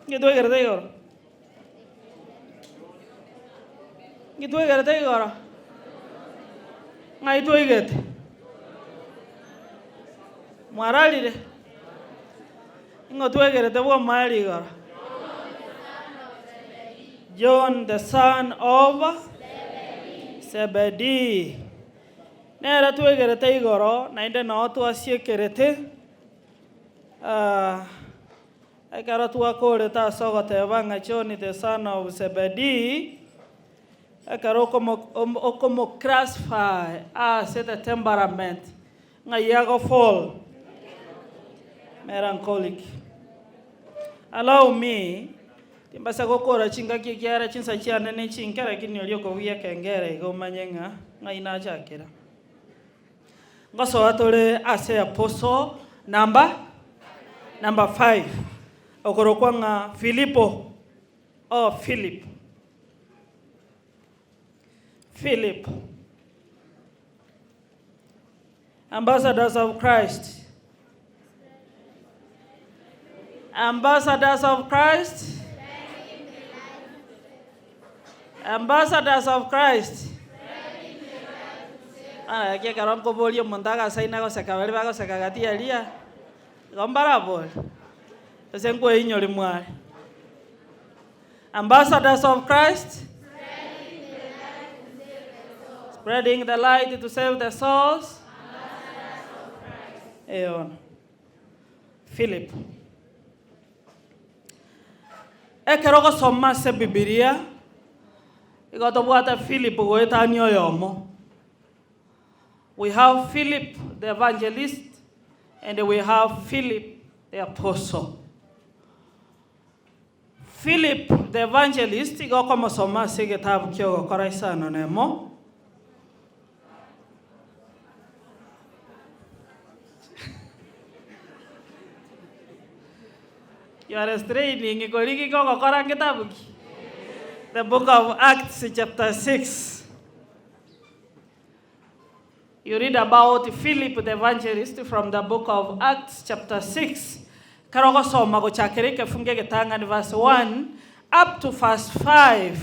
Inki twegerete igoro? Inki twegerete igoro? Ng'ai twaigete? Mwararire? Ing'o twegerete bw'omoerio igoro? John the son of Zebedee. Nere twegerete igoro naende noo twasiekerete ah, ekero twakorete ase ogoteba ng'a John the son of Zebedee, ekero okomo okomo classify ase the temperament ng'ai ago fall melancholic. Allow me, timbasa gokora chingaki ekiagera chinsa chiane ne chinke lakini oria okobugia ekengere iga omanye ng'a ng'ai nachakera. Ngosoa tore ase apostle number number 5 okorokwa ng'a Filipo or Philip. Philip. Ambassadors of Christ. Ambassadors of Christ. Ambassadors of Christ. Ah, eki ekero nkoboria omonto agasaina goseka baria bagoseka gati aria, igo mbarabore, gose nkoinyori mware. Ambassadors of Christ. Spreading the light to save the souls. Eon. Philip. Ekero ogosoma ase Bibilia, igo tobwate Philip goetania oyomo. We have Philip the evangelist and we have Philip the apostle. Philip the evangelist igo okomosoma ase egetabu ki'ogokora isano nemo. You are straining korigi gogokora ngetabu ki? The book of Acts chapter 6. You read about Philip the evangelist from the book of Acts chapter 6. Ekero ogosoma gochakera ekefungo egetang'ani verse 1 up to verse 5.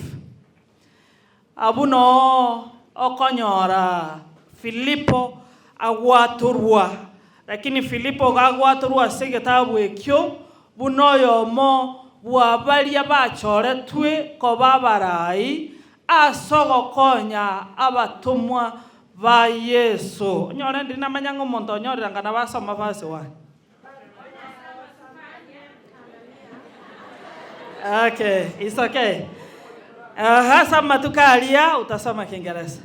Abwo noo okonyora Filipo agwatorwa. Lakini Filipo iga agwatorwa ase egetabu ekio buna oyomo bwa baria bachoretwe koba abarai ase ogokonya abatomwa ba Yeso. Onyore ndiri namanya ng'a omonto onyorire anga nabo asoma verse 1. Okay, it's okay. Aha, ase amatuko aria utasoma Kiingereza.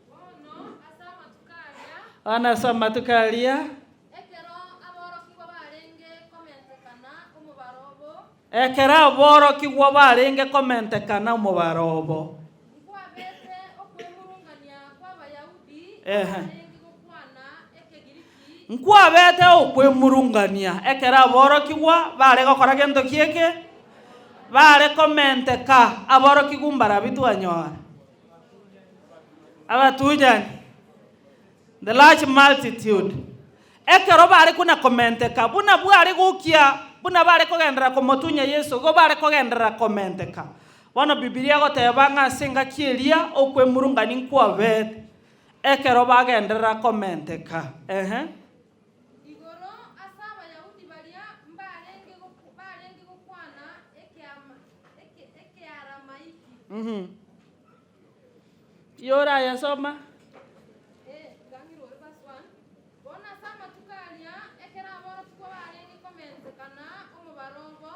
Bono ase amatuko aria. Bono ase amatuko aria. Ekero aborokigwa barenge komentekana omobaro obo. Ekero aborokigwa barenge komentekana omobaro obo. Nkwabete okwemurungania kw'Abayahudi Ehe. abarenge gokwana Ekegiriki. Nkwabete okwemurungania ekero aborokigwa bare gokora gento ki eke? Bare komenteka. Aborokigwa mbarabi twanyora? Abatunyani. The large multitude. Ekero bare kona komenteka, buna bware gokia, buna bare kogenderera komotunya Yeso, igo bare kogenderera komenteka. Bono Bibilia egoteba ng'a ase engaki eria okwemurungania nkwabete, ekero bagenderera komenteka. Ehe. Igoro ase Abayahudi baria mbarenge barenge gokwana Ekearamaiki. Yorayesoma. Bono ase amatuko aria, ekero aborokigwa barenge komentekana omobaro obo,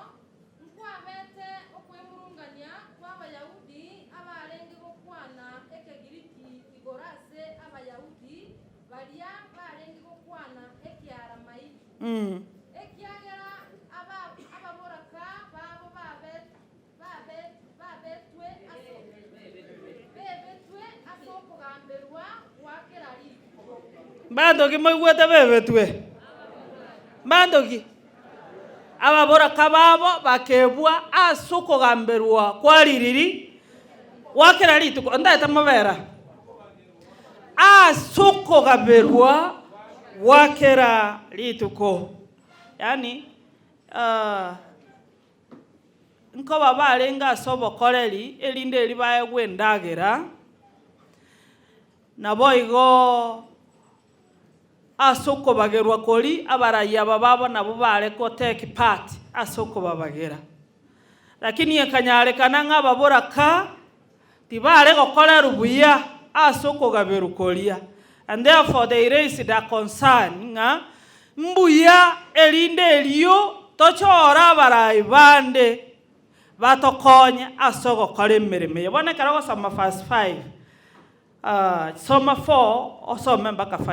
nkwabete okwemurungania kw'Abayahudi abarenge gokwana Ekegiriki igoro ase Abayahudi baria barenge gokwana Ekearamaiki, ekiagera ababoraka babo Bebetwe ase okogamberwa gwa kera rituko. Mbanto ki moigwete bebetwe? Mbanto ki? Ababoraka babo bakebwa ase okogamberwa kwa ririri gwa kera rituko. Ontaete mobera ase okogaberwa gwa kera rituko. Yaani. nkoba barenge ase obokoreri, erinde erio baegwe endagera, naboigo ase okobagerwa koria abarai aba babo nabwo bare go take part ase okobabagera. Lakini ekanyarekana ng'a ababoraka tibare gokorerwa buya ase okogaberwa koria, and therefore they raised a concern ng'a mbuya erinde erio tochore abarai bande batokonye ase ogokora emeremo eye. Bono ekero ogosoma verse 5, soma 4 osome mpaka 5.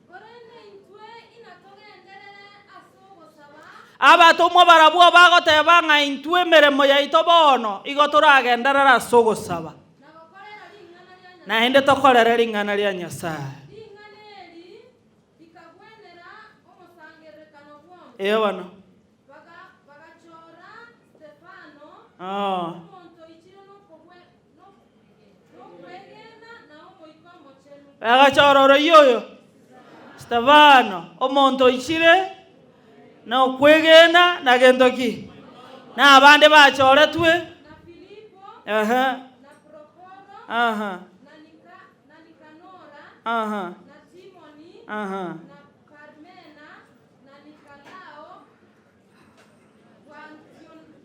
Korende intwe inatogenderere ase ogosaba. Abatomwa barabwo bagoteba ng'a intwe emeremo yaito bono igo toragenderere ase ogosaba, Na gokorera ring'ana ria Nyasae. naende tokorere ring'ana ria Nyasae. Ring'ana eri rikagwenera omosangererekano bwonsi. Ee bono. Bagachora Stefano, omonto oichire nokwegena na Omoika Omochenu. Bagachora oroyio oyo, Stefano, omonto oichire nokwegena na gento ki? Na abande bachoretwe. Na Filipo, na Prokoro, na Nikanora, na Timoni, na Parmena, Na Nikalao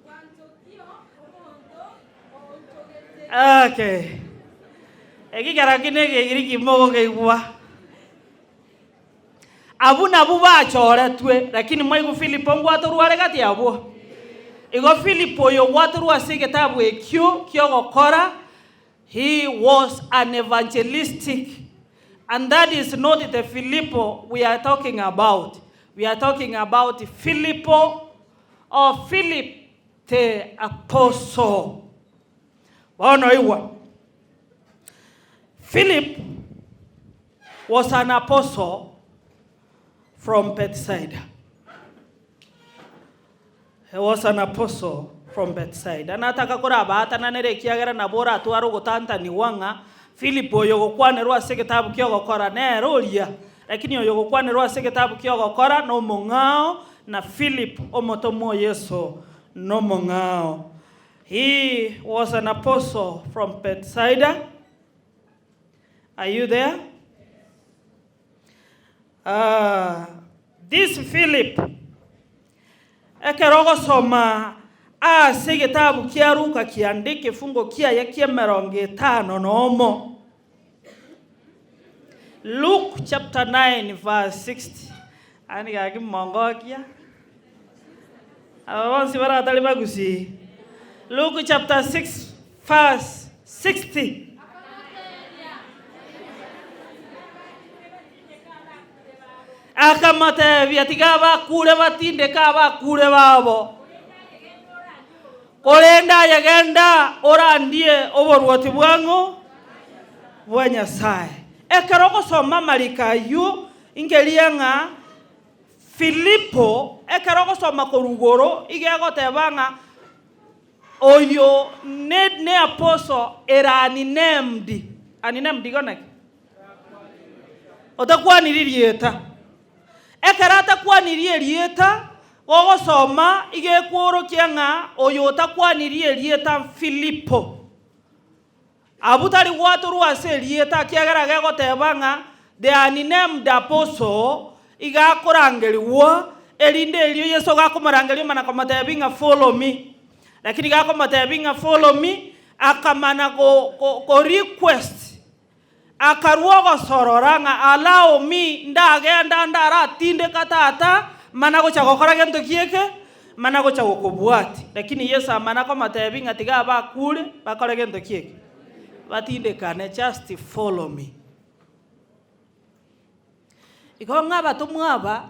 bw'Antiokia, omonto oonchogete. Okay. Ekikera ki negegiriki mogokeigwa. Abwo nabwo bachoretwe, lakini mwaigwa Filipo ngwatorwa are gati abwo. Igo Filipo oyo gwatorwa ase egetabu ekio ki'ogokora He was an evangelistic and that is not the Filipo we are talking about, we are talking about Filipo or Philip the apostle. Bono igwa, Philip was an apostle from Bethsaida. He was an apostle from Bethsaida. Nataka korabaatananere ekiagera nabo oratware ogotantanigwa ng'a Filipo oyo ogokwanerwa ase egetabu ki'Ogokora nere oria, lakini oyo ogokwanerwa ase egetabu ki'Ogokora nomong'ao, na Philip omotomwa o Yeso nomong'ao. He was an apostle from Bethsaida. Are you there? Ah, this Philip Ekero ogosoma ase egetabu kia Luka kiande ekefungo kiaye ki'emerongo etano nomo, Luke chapter 9 verse 60, Yaani gaki mongokia aba bonsi baratari bagusii. Luke chapter 6 verse 60. Akamotebia, Tiga abakure batindeke abakure babo, korende aye genda orandie oboruoti bwang'o bwa Nyasae. Ekero ogosoma amariko ayio, ingeria ng'a Filipo, ekero ogosoma korwa igoro, iga egoteba ng'a oyo ne apostle ere unnamed. Unnamed igo naki? Otakwaniri rieta. Ekero atakwaniri erieta, gogosoma iga ekworokia ng'a oyo otakwaniri erieta Filipo. Abwo tari gwatorwa ase erieta, ekiagera gegoteba ng'a the unnamed apostle iga akorangerigwa, erinde erio Yeso gakomorangeria omana komotebia ng'a follow me. Lakini gakomotebia ng'a follow me, akamana go go go request Akarua ogosorora ng'a allow me ndagenda ndaratindeka tata mana gocha gokora gento ki eke? Mana gocha gokobwatia. Lakini Yeso amana komotebia ng'a tiga abakure bakore gento ki eke? Batindekane just follow me. Igo ng'a abatomwa aba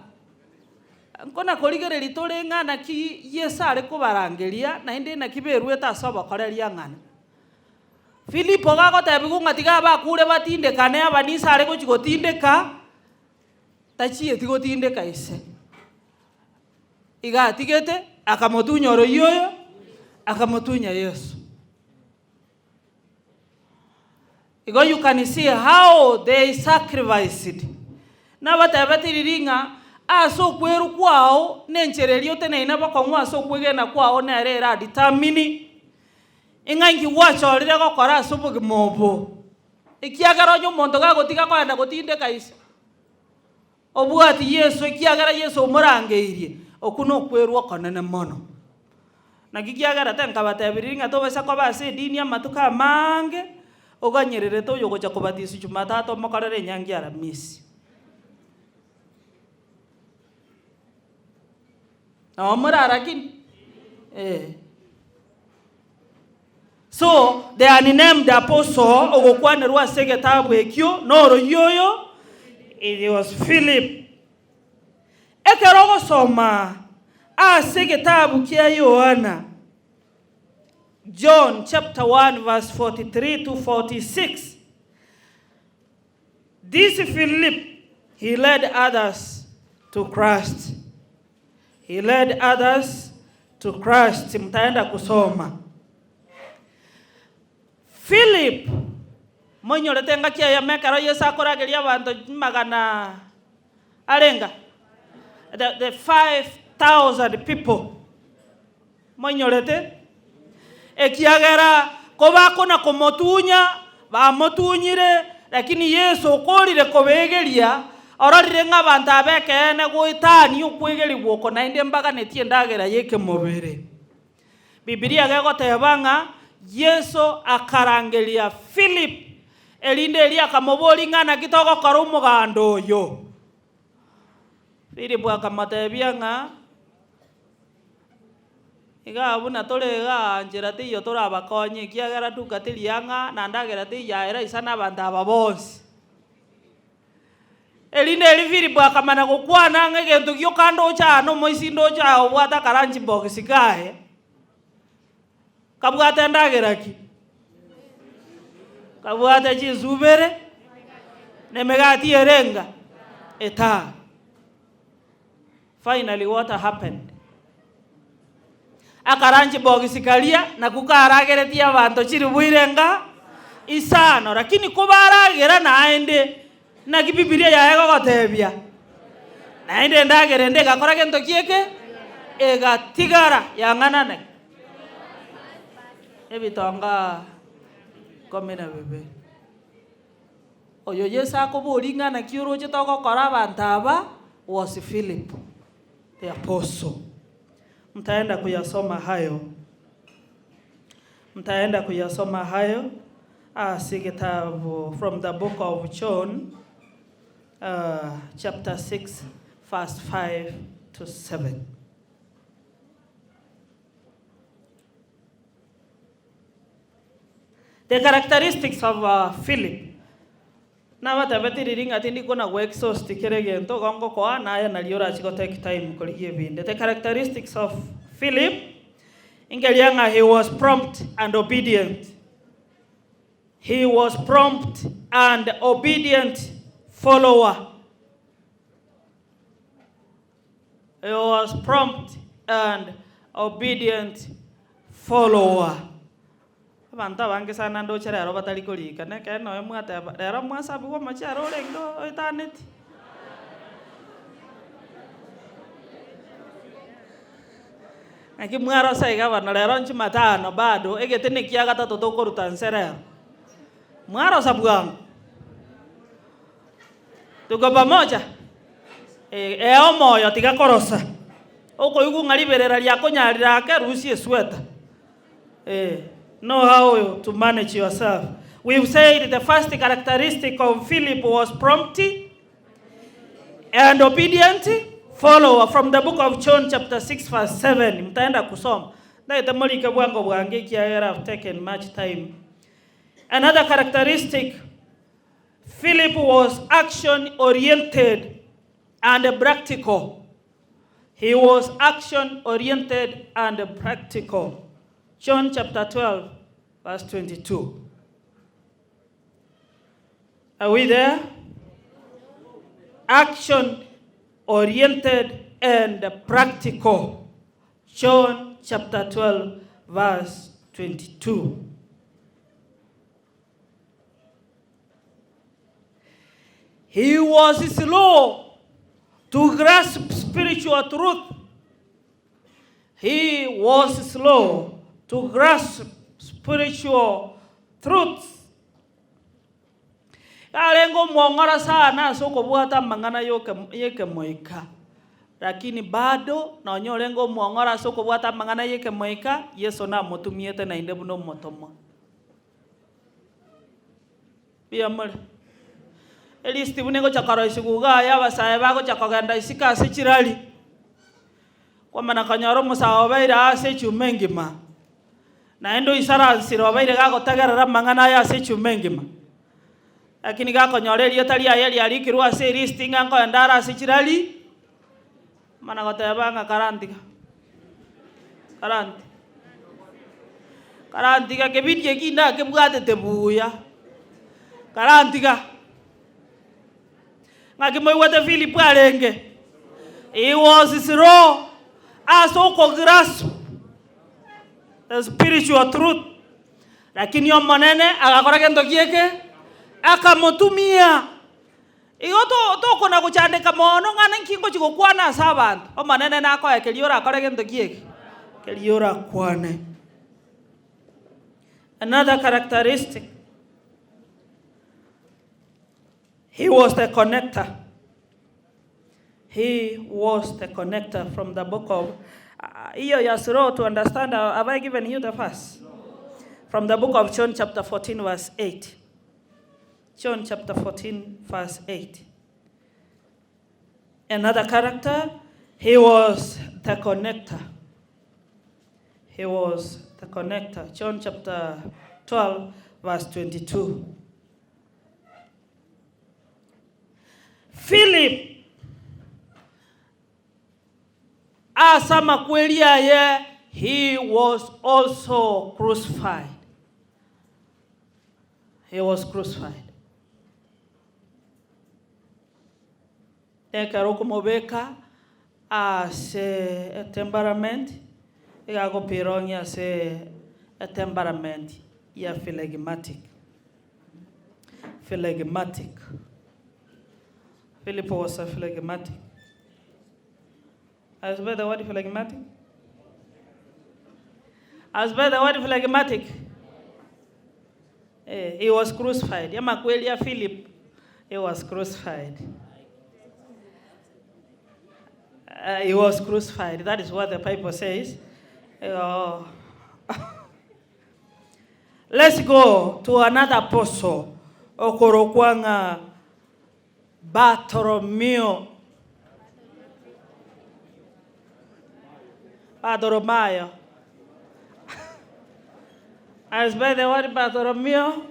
nkona korigereria tore ng'a naki Yeso are kobarangeria naende naki beruete ase obokoreria ng'ana. Filipo gagotebigwa ng'a tiga abakure batindekane, abanisa are gochia gotindeka, tachieti gotindeka ise. Iga atigete, akamotunya oroyio oyo, akamotunya Yeso. Igo you can see how they sacrificed. Nabatebetie riria ng'a. Ase okwerwa kwao nenchera eria oteneine bokong'u ase okwegena kwao nere eradetermine ing'a inki gwachorire gokora ase obogima obo. Ekiagera onye omonto gagotiga kogenda gotindeka ise, obwati Yeso ekiagera Yeso omorangeirie, okwo nokwerwa okonene mono. Naki kiagerete nkabatebirie ng'a tobaisa koba ase edini amatuko amaange, oganyererete oyogocha kobatiswa Jumatatu omokorere enyangi Aramisi. Nabo more lakini? Eh. So, the unnamed apostle ogokwanerwa ase egetabu ekio noroyio oyo, it was Philip. Ekero ogosoma ase egetabu kia Yohana, John chapter 1 verse 43 to 46, This Philip, he led others to Christ. He led others to Christ. Mtaenda kusoma. Philip, moinyorete engaki eyemo ekero Yeso akorageria abanto magana arenga? The, the 5,000 people. Moinyorete? Ekiagera kobakona komotunya, bamotunyire, lakini Yeso okorire kobegeria, ororire ng'a abanto aba ekeene goetania okwegerigwa oko naende mbaganetie endagera y'ekemobere. Bibilia gegoteba ng'a Yeso akarangeria Philip, erinde erio akamoboria ng'a naki togokora omoganda oyo. Philip akamotebia ng'a Igaa buna tore igaa nchera teiyo torabakonye, ekiagera duka teri ang'a, na ndagera teiyo aye isana abanto aba bonsi. Erinde erio Filipo akamana gokwana ng'a egento gioka ndoche aa nomoisia ndoche aa obwate akaranchi box kaye, kabwate endagera ki? Kabwate chinsubere, na emegati ere enga? Etano. Finally what happened? Akaranchi box karia nakwo karageretie abanto chilifu irenga isano lakini kobaragera naende naki bibilia yaye egogotebia naende endagera ende egakora gento ki eke? Egatigara yang'ana naki? Ebitonga ikomi na bibere. Oyo Yeso akoboria ng'a naki oroche togokora abanto aba was Philip the apostle. Mtaenda kuyasoma hayo, mtaenda kuyasoma hayo ase egetabu from the book of John uh, chapter 6 verse 5 to 7. The characteristics of Philip. Nabatebetie riria ng'a tindi kona go exhaust kera egento, igo ngokoa naye nario orachi go take time korigia ebinde. The characteristics of Philip, inkeria ng'a he was prompt and obedient. He was prompt and obedient follower. He was prompt and obedient follower. Abanto abange sana ndoche rero batari korika, na ekero nonya mwateba, rero mwasabigwa omochere orenge oetaneti. Naki mwarosa iga bono rero njumatano bado, egete nekia gatato tokoruta nse rero. Mwarosa bwango. Tuko pamoja? Eh, ee omoyo tiga korosa. Okoigwa ng'a riberera riakonyarire ake, rusia esweta. Eh, know how to manage yourself. We've said the first characteristic of Philip was prompt and obedient follower from the book of John chapter 6 verse 7. Mtaenda kusoma. Ndaete morike bwango bwange ekiagera I've taken much time. Another characteristic Philip was action oriented and practical. He was action oriented and practical. John chapter 12 verse 22. Are we there? Action oriented and practical. John chapter 12 verse 22. He was slow to grasp spiritual truth. He was slow to grasp spiritual truths. Arenge omwong'ora sana ase okobwata amang'ana y'ekemoika, lakini bado nonya orenge omwong'ora ase okobwata amang'ana y'ekemoika, Yeso namotumiete naende buna omotomwa. Mbuya more. Elisiti buna egocha koroisigwa iga aye abasae bagocha kogenda isiko ase chirari, kwamana konyora omosae obeire aa ase echuma engima, naende oisaransire obeire gagotegerera amang'ana aya ase echuma engima. Lakini gakonyora erieta riaye riarikirwe ase elisiti ng'a nkoenda are ase chirari, Mana goteba ng'a karantiga, karanti, karantiga kebindi eki ndakebwatete buya, karantiga. Ng'aki moigwete Philip arenge? He was slow ase okograsp the spiritual truth, lakini Omonene agakora gento ki eke? Akamotumia. Igo tokona gochandeka mono ng'a ninki ngochia gokwana ase abanto. Omonene nakoe keria orakore gento ki eke? Keria orakwane. Another characteristic, he was the connector. He was the connector from the book of iyo ya slow to understand have I given you the verse? From the book of John chapter 14 verse 8. John chapter 14 verse 8. Another character, he was the connector. He was the connector. John chapter 12 verse 22. Philip ase amakweri aye he was also crucified. He was crucified. Ekero okomobeka ase etemperament, iga agopirong'ia ase etemperament ya phlegmatic. Phlegmatic. Philip was a phlegmatic. I spell the word phlegmatic? I spell the word phlegmatic? Eh, he was crucified. Amakweri a Philip, he was crucified. Uh, he was crucified. That is what the Bible says. Oh. Let's go to another apostle okorokwa ng'a Bartolomeo. Bartholomayo. I spell the word Bartholomew.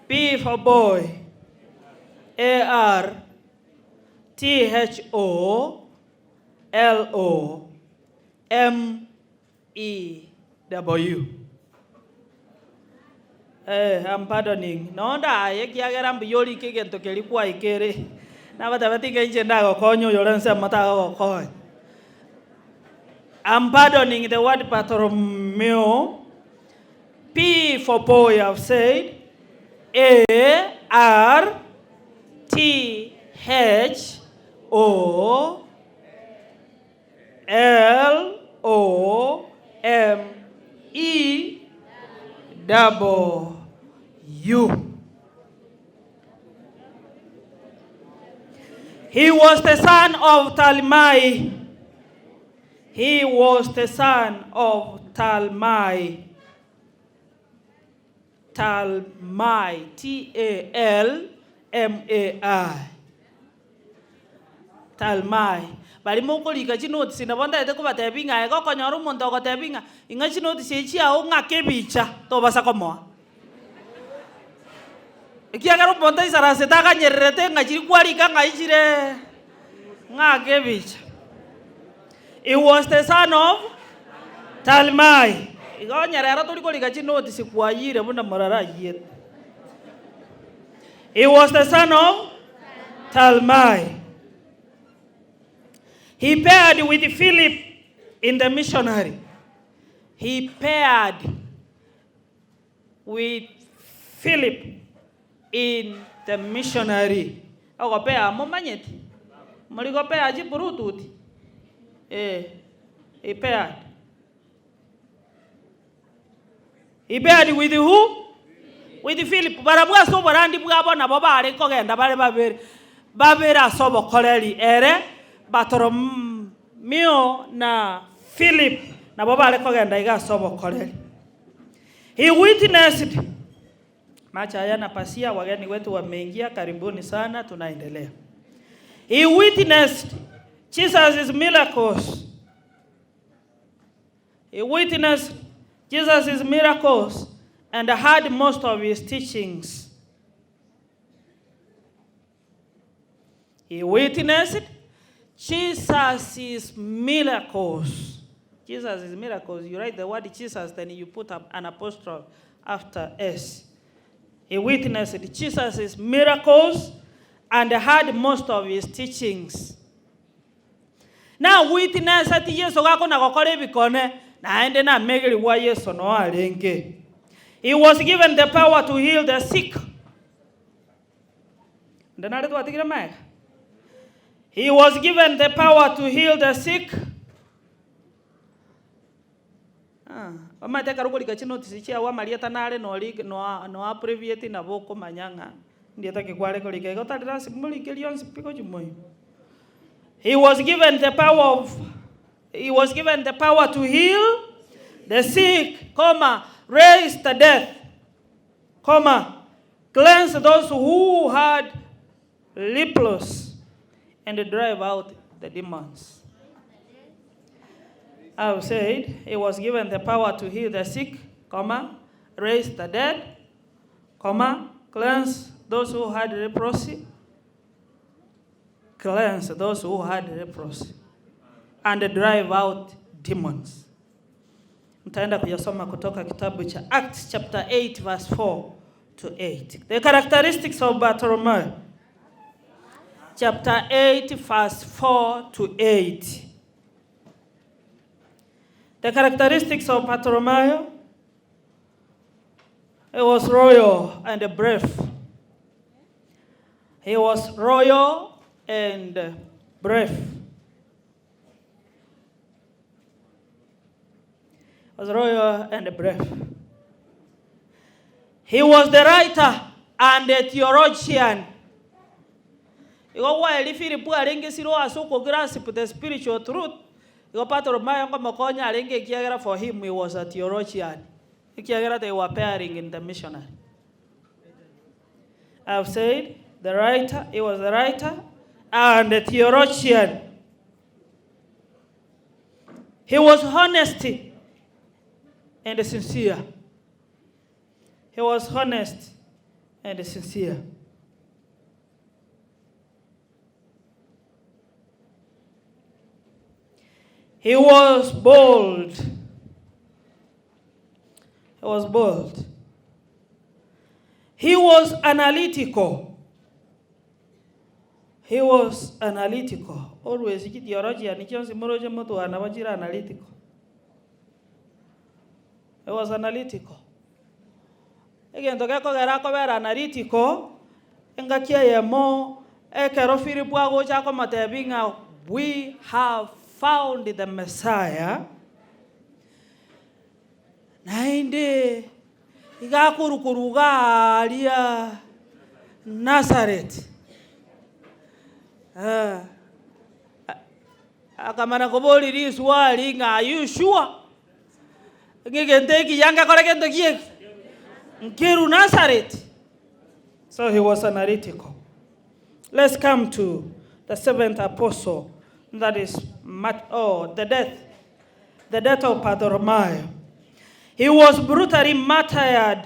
B for boy. A R T H O L O M E W. Eh, I'm pardoning. Nonde aye ekiagera mbuya orike egento keria kwaikere. Nabatebeti ng'a inche ndagokonya oyore ensemo tagogokonya. I'm pardoning the word Bartholomew. P for boy I've said. A R T H O L O M E W. He was the son of Talmai. He was the son of Talmai. Talmai, T A L M A I. Talmai. Baria mokorika chinotisi nabo ntagete kobatebia ng'a iga okonyora omonto ogotebia ng'a ing'a chinotisi echi chiago ng'ake ebicha, tobasa komoa. Ekiagera omonto aisaransete aganyererete ng'a chiria kwarika ng'ai chire ng'ake ebicha. He was the son of Talmai. Igo onye rero tori korika chinotisi kwayire buna morara ayiete. He was the son of Talmai. He paired with Philip in the missionary. He paired with Philip in the missionary. Ogopea momanyeti? Morigo pea chiburututi? Eh, he paired. He paired with who? With Philip. Barabwo ase oborandi bwabo nabo bare kogenda bare babere, babere ase obokoreri, ere Bartolomeo na Philip nabo bare kogenda iga ase obokoreri. He witnessed Macho hayana pasia, wageni wetu wameingia, karibuni sana, tunaendelea. He witnessed Jesus' miracles. He witnessed Jesus' miracles and heard most of his teachings. He witnessed Jesus' miracles. Jesus' miracles. You write the word Jesus, then you put up an apostrophe after S. He witnessed Jesus' miracles and heard most of his teachings. Na witnesseti Yeso gakona gokora ebikone, naende namegerigwa Yeso noo arenge. He was given the power to heal the sick. Onde nare twatigire magega? He was given the power to heal the sick. Ah, omanyete ekero okorika chinotice chiago amarieta nare nori noa noa abbreviate nabo okomanya ng'a ndieta ki kware korika igo tari lasima orike rionsi pi gochia moino. He was given the power of he was given the power to heal the sick, comma, raise the death, comma, Cleanse those who had leprosy and drive out the demons. I have said he was given the power to heal the sick, comma, raise the dead, comma, cleanse those who had leprosy, cleanse those who had leprosy, and drive out demons. Mtaenda kuyasoma kutoka kitabu cha Acts chapter 8 verse 4 to 8. The characteristics of Bartholomew. Chapter 8 verse 4 to 8. The characteristics of Bartholomew. He was royal and brave. He was royal and brave. Was royal and brave. He was the writer and a theologian. Igo gwaeri Philip arenge siro ase okograsp the spiritual truth, igo Bartholomayo nkomokonya arenge ekiagera for him he was a theologian, ekiagera they were pairing in the missionary. I have said the writer, he was the writer and a theologian. He was honest and sincere. He was honest and sincere. He was bold. He was bold. He was analytical. He was analytical. Always chithiologian chionsi moroche motwana nabo chire analytical. He was analytical. Egento gekogera akobera analytical, engaki eyemo ekero Philip agocha akomotebia ng'a we have found the Messiah, Naende iga akorwa korwa iga aaria Nazareti. Eh, akamana koboria riswali ng'a are you sure? Ng'a egento ekiya ngekore gento ki eki? Nkerwa Nazareti. So he was analytical. Let's come to the seventh apostle, that is Mat, oh, the death The death of Bartholomew. He was brutally martyred.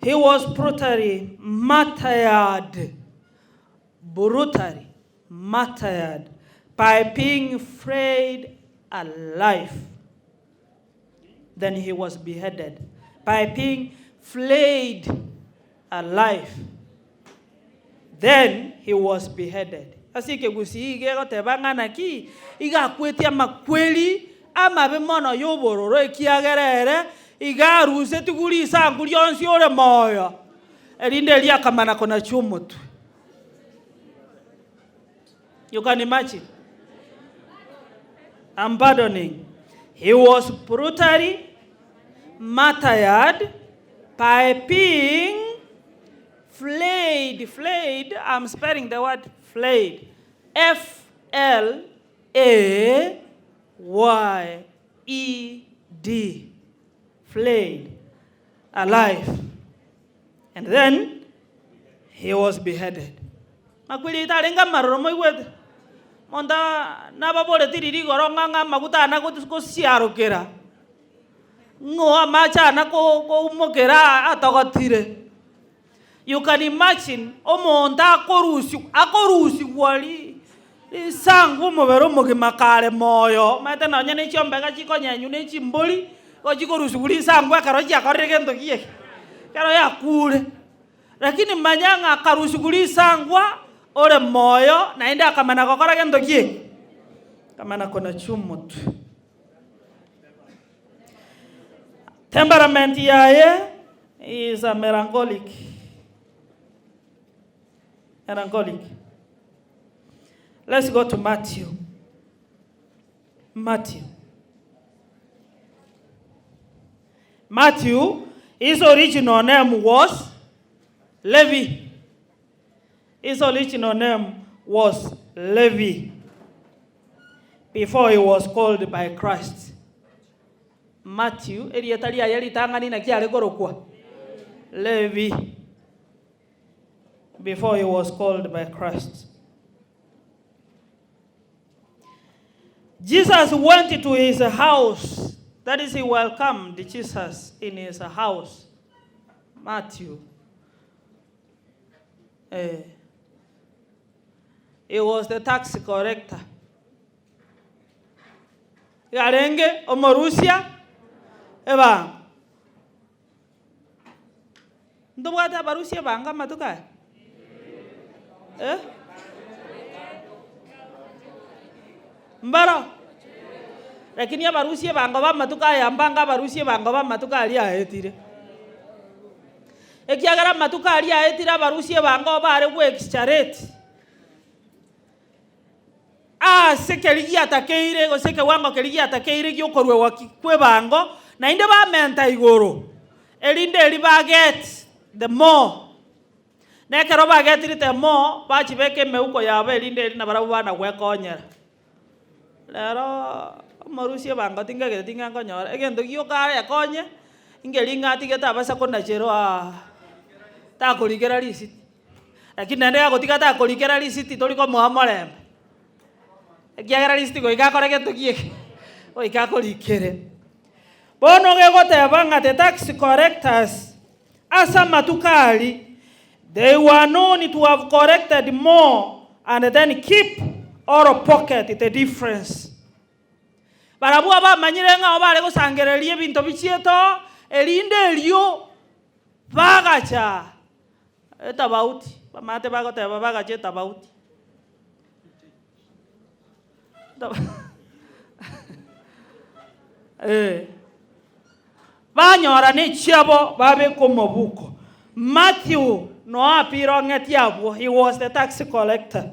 He was brutally martyred. Brutally martyred by being flayed alive. Then he was beheaded by being flayed alive. Then he was beheaded. Ase ekegusii iga egoteba ng'a naki iga akwetie amakweri amabe mono y'obororo ekiagera ere iga arusetigwe risanku rionsi ore moyo, erinde erio akamana konachwa omotwe. You can imagine. I'm pardoning. He was brutally martyred by being flayed, flayed, I'm spelling the word flayed, F L A Y E D, flayed alive. And then he was beheaded. Makweri aito arenge amaroro moigwete? Monto nababoreti riria igoro ng'a ng'a amaguta ana gosiarokera, ng'o amache ana koumokera atogotire. You can imagine omonto akorusigwa akorusigwa ri risangu omobere omogima kare moyo, omanyete nonye ne chiombega chikonyenywa ne chimbori, igo chikorusigwa risangu ekero chiakorire gento ki eke? Ekero yakure. Lakini manya ng'a akarusigwa risangwa ore moyo, naende akamana gokora gento ki eke? Akamana konachia omotwe. Temperament yaye is a melancholic. Melancholic. Let's go to Matthew. Matthew. Matthew, his original name was Levi. His original name was Levi before he was called by Christ. Matthew, erieta riaye ritang'ani naki are korokwa? Levi. Before he was called by Christ. Jesus went to his house. That is, he welcomed Jesus in his house. Matthew. Eh. He was the tax collector. Yarenge omorusia ebango. Ntobwate abarusia ebango amatuko aya? Eh? Mbaro? Lakini abarusia ebango b'amatuko aya mbange abarusia ebango b'amatuko aria aetire. Ekiagera amatuko aria aetire abarusia ebango bare goexaggerate ase keria giatakeire gose ekewango keria giatakeire gi'okoruegwa kw'ebango, naende bamenta igoro, erinde erio ba get the more. Na ekero bagetire the more, bachibeka emeuko yabo erinde erio nabarabwo bana gwekonyera. Rero omorusia ebango tingagete tinga nkonyora, egento gioka arekonye, ingeri ng'a atigete abasa konacherwa aa, takorikera risiti. Lakini naende gagotiga takorikera risiti tori komoa morembe, ekiagera risiti goika akore gento ki eke? Goika akorikere. Bono gegoteba ng'a the tax collectors ase amatuko aria, they were known to have collected more and then keep or pocket the difference. Barabwo abamanyire ng'a bare gosangereria ebinto bichiete oo, erinde erio bagacha etabauti, bamate bagoteba bagacha etabauti. Eh. Banyora nechiabo babeka omobuko. Matthew noa apirong'eti abwo, he was the tax collector.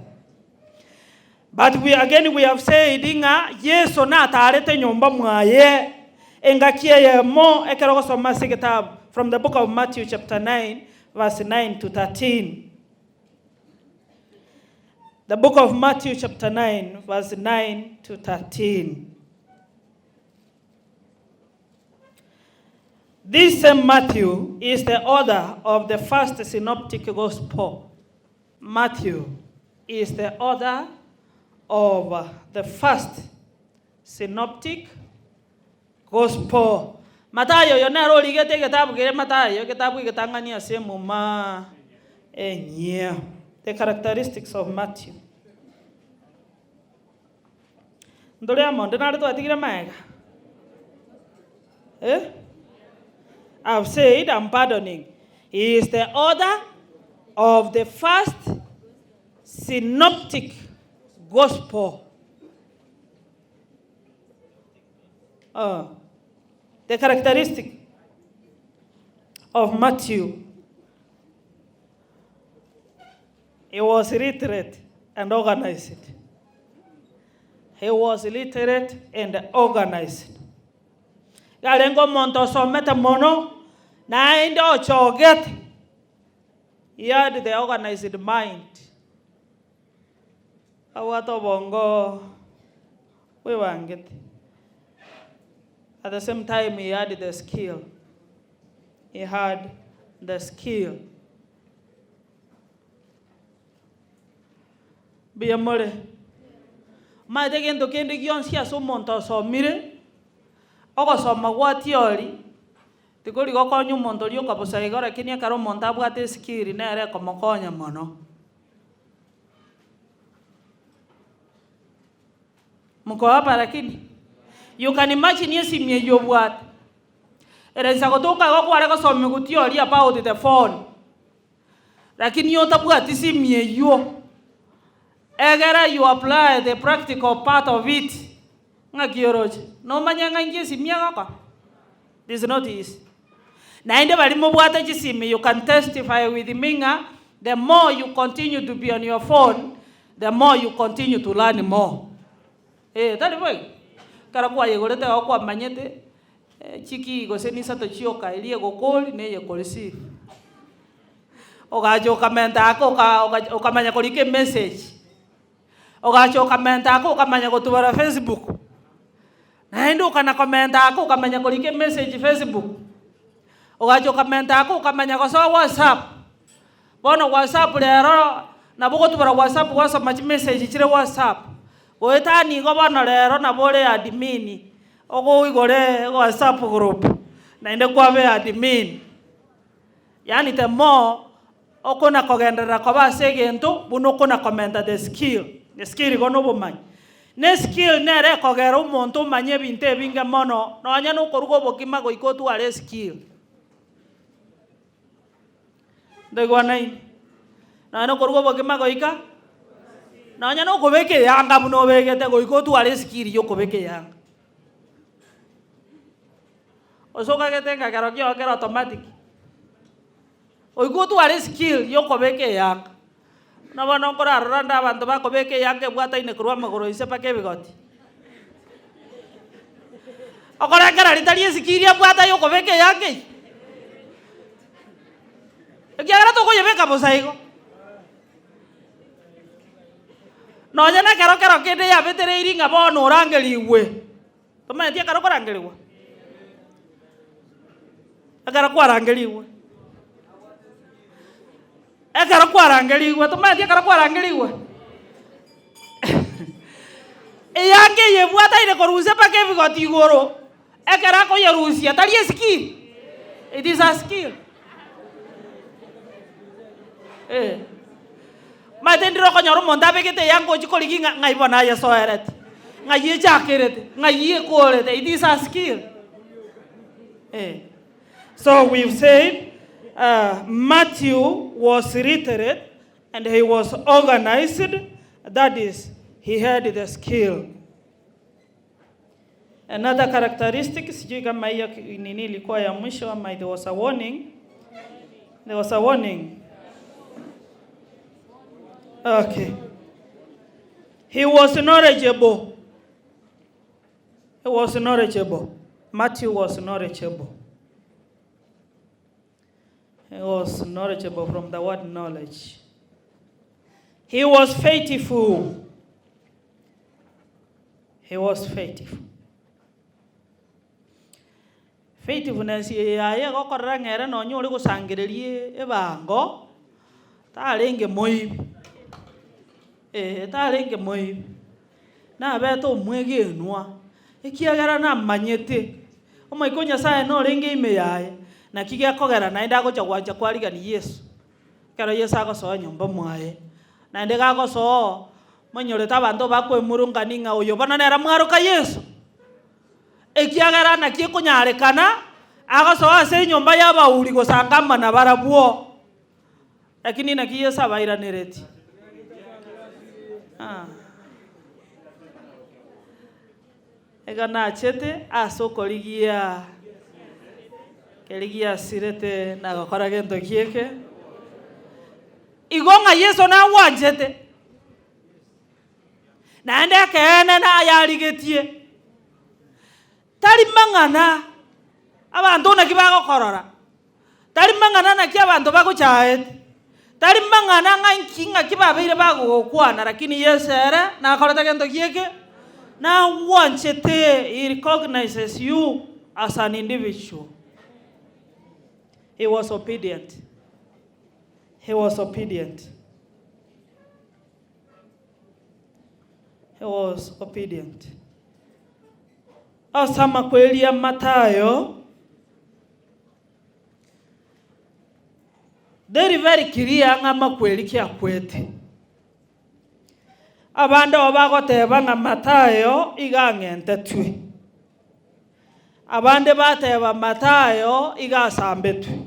But we again we have said ng'a Yeso natarete nyomba mwaye engaki eyemo ekero ogosoma ase egetabu from the book of Matthew chapter 9 verse 9 to 13. The book of Matthew chapter 9 verse 9 to 13. This same Matthew is the author of the first synoptic gospel. Matthew is the author of the first synoptic gospel. Mathayo oyo nere origete egetabu keria Mathayo, egetabu egetang'ani ase emuma enyia. The characteristics of Matthew. Ntore amo onde nare twatigire magega? Eh? I've said I'm pardoning. He is the author of the first synoptic gospel. Uh, the characteristic of Matthew. He was literate and organized. He was literate and organized. Iga arenge omonto osomete mono, naende ochogete. He had the organized mind. Abwate obongo bwebangete. At the same time he had the skill. He had the skill. Mbuya more? Omanyete gento kende gionsi ase omonto osomire, ogosoma gwa theory tikori gokonya omonto oria okabosa igo lakini ekero omonto abwate eskill nere ekomokonya mono. Mko hapa lakini? You can imagine esimi eywo obwate, ere insa gotoka igo kware gosomiwa theory about the phone. Lakini otabwati simi eywo, egere you apply the practical part of it, ng'aki oroche? Nomanye ng'a inki esimi egokora? It is not easy. Naende baria mobwate chisimi you can testify with me ng'a the more you continue to be on your phone, the more you continue to learn more. Eh, tari boigo? Ekero kwayegorete igo kwamanyete chikey gose nisato chioka, eria egokori na eye ekoreceive. Ogacha okamenta ake oka oka okamanya korika emessage, ogacha okamenta ake okamanya gotubara facebook, naende okana komenta ake okamanya korika emessage facebook, ogacha okamenta ake okamanya gosoa whatsapp, bono whatsapp rero nabo ogotubara whatsapp gwasoma chimessage chire whatsapp, goetania igo bono rero nabo ore admin, ogoigore whatsapp group naende kwabe admin. Yaani the more okona kogenderera koba ase egento buna okona komenta the skill, the skill igo nobomanyi. Ne eskill nere ekogera omonto omanye ebinto ebinge mono nonya na okoruga obokima goika otware eskill. Ntoigwanaine? Nonya na okoruga obokima goika nonya na okobeka eyanga buna obegete goika otware eskill ya okobeka eyanga. Gose okagete ng'a kero kiao kere automatic, oikwe otware eskill ya okobeka eyanga. Buna bono nkorarora nde abanto bakobeka eyanga ebwataine korwa amagoro inse mpaka ebigoti. Okorekera ritari eskill abwate ya okobeka eyanga eyio, ekiagera tokoyebeka bosa igo. Nonya na ekero kero kende yabetereirie ng'a bono orangerigwe. Tomanyeti ekero okorangerigwa? Ekero kwarangerigwe. Ekero kwarangerigwe, tomanyeti ekero kwarangerigwe? Eyanga eye ebwataine korwa inse mpaka ebigoti igoro, ekero akoyerusia tari eskill? It is a skill. Eh. Omanyete ndire okonyora omonto abegete eyanga ochia korigia ng'a ng'ai bono ayesoerete, ng'ai echakerete, ng'ai ekorete, it is a skill. Eh. So we've said uh, Matthew was literate and he was organized, that is, he had the skill. Another characteristic, sijui kama hiyo nini ilikuwa ya mwisho ama it was a warning. There was a warning. Okay. He was knowledgeable. He was knowledgeable. Matthew was knowledgeable. He was knowledgeable from the word knowledge. He was faithful. He was faithful. Faithfulness eye yaye egokorera ng'a ere nonya ore gosangereria ebango, tarenge moibi, eh tarenge moibi. Nabete omwegenwa, ekiagera namanyete Omoika o Nyasaye norenge ime yaye, naki gekogera naende agocha gwancha kwarigania Yeso. Ekero Yeso agosoa nyomba mwaye, naende gagosoa oo, monyorete abanto bakwemurungania ng'a oyo bono nere mwaroka Yeso. Ekiagera naki ekonyarekana agosoa ase enyomba y'abauri gosanga amo nabarabwo. Lakini naki Yeso abairaneretie? Ah. Iga nachete ase okorigia keria giasirete na gokora gento gieke. Igo ng'a Yeso nagwanchete. Naende ekeene nayarigetie. Tari mang'ana abanto naki bagokorora, tari mang'ana naki abanto bagochaete, tari mang'ana ng'a inki ng'aki babeire bagogokwana, lakini Yeso ere nakorete gento ki eke? Nagwanchete, he recognizes you as an individual. He was obedient, he was obedient. He was obedient. Ase amakweri a Mathayo, very very clear ng'a amakweri ki akwete. Abande abo bagoteba ng'a Mathayo iga ang'entetwe. Abande bateba Mathayo iga asambetwe.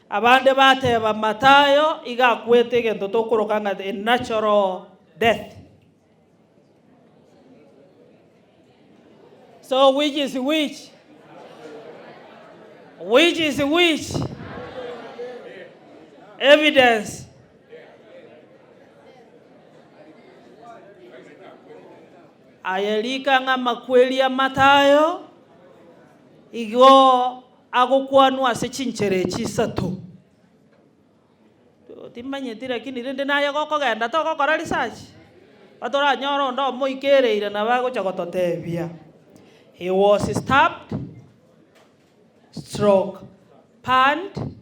Abande bateba Mathayo iga akwete egento tokoroka ng'a a natural death. So which is which? Which is which? Evidence. Aye rika ng'a amakweri a Mathayo igo agokwanwa ase chinchera echi isato. Timanyeti lakini rende naye gokogenda togokora research? Batoranyore onde omoikereire nabo agocha gototebia he was stabbed stroke burned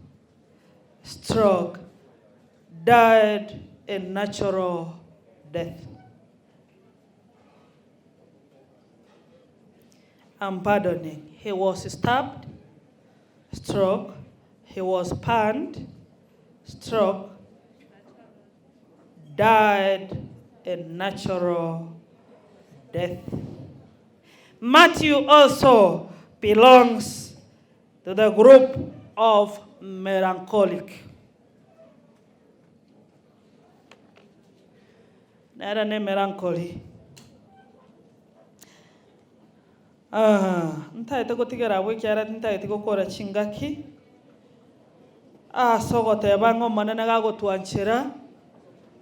stroke died a natural death. I'm pardoning, he was stabbed stroke he was panned stroke died a natural death. Matthew also belongs to the group of melancholic. Nere ne melancholy. Aa, ntagete gotigera abwo ekiagera tintageti gokora chingaki, ase ogoteba ng'a Omonene gagotwanchera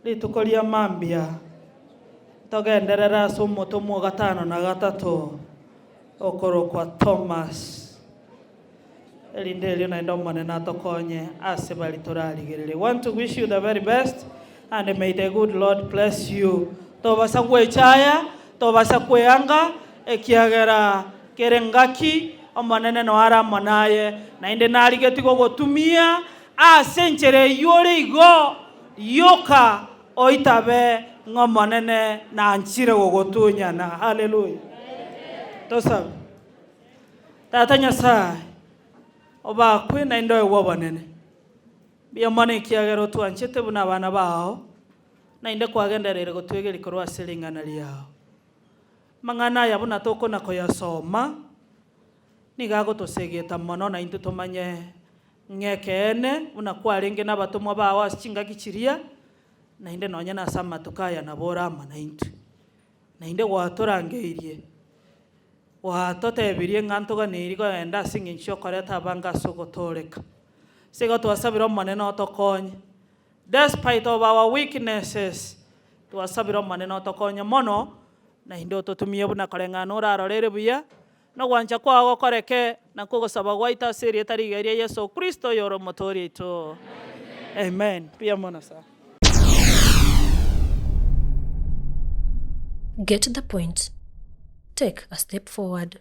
rituko ria mambia, togenderere ase omotomwa o gatano na gatato okorokwa Thomas, erinde erio naende Omonene atokonye ase baria torarigererie. Want to wish you the very best and may the good Lord bless you. Tobasa gwechaya, tobasa kweanga, ekiagera kere ngaki Omonene noyo are amo naye, naende narigetie gogotumia ase enchera eyio ore igo yoka oitabe ng'a Omonene nanchire gogotunyana. Haleluya. Tosabe. Tata Nyasae, obakwe naende oegwe obonene. Mbuya mono ekiagera otwanchete buna abana bao, naende kwagendereire gotwegeria korwa ase ring'ana riao. Amang'ana aya buna tokona koyasoma, nigo agotosegeta mono naintwe tomanye ng'a ekeene buna kwarenge nabatomwa bao ase chingaki chiria, naende nonye nase amatuko aya nabo ore amo naintwe. Naende gwatorangeirie. Gwatotebirie ng'a ntoganeirie kogenda ase engencho y'okoreta abange ase ogotooreka. Ase igo twasabire Omonene otokonye, despite of our weaknesses, twasabire Omonene otokonye mono, naende ototumie buna koreng'ana orarore ere buya, na ogwancha kwao gokoreke, nakwo ogosaba gwaito ase erieta rigiya ria Yeso Kristo oyore Omotoori oito. Amen. Mbuya mono sana. Get the point. Take a step forward.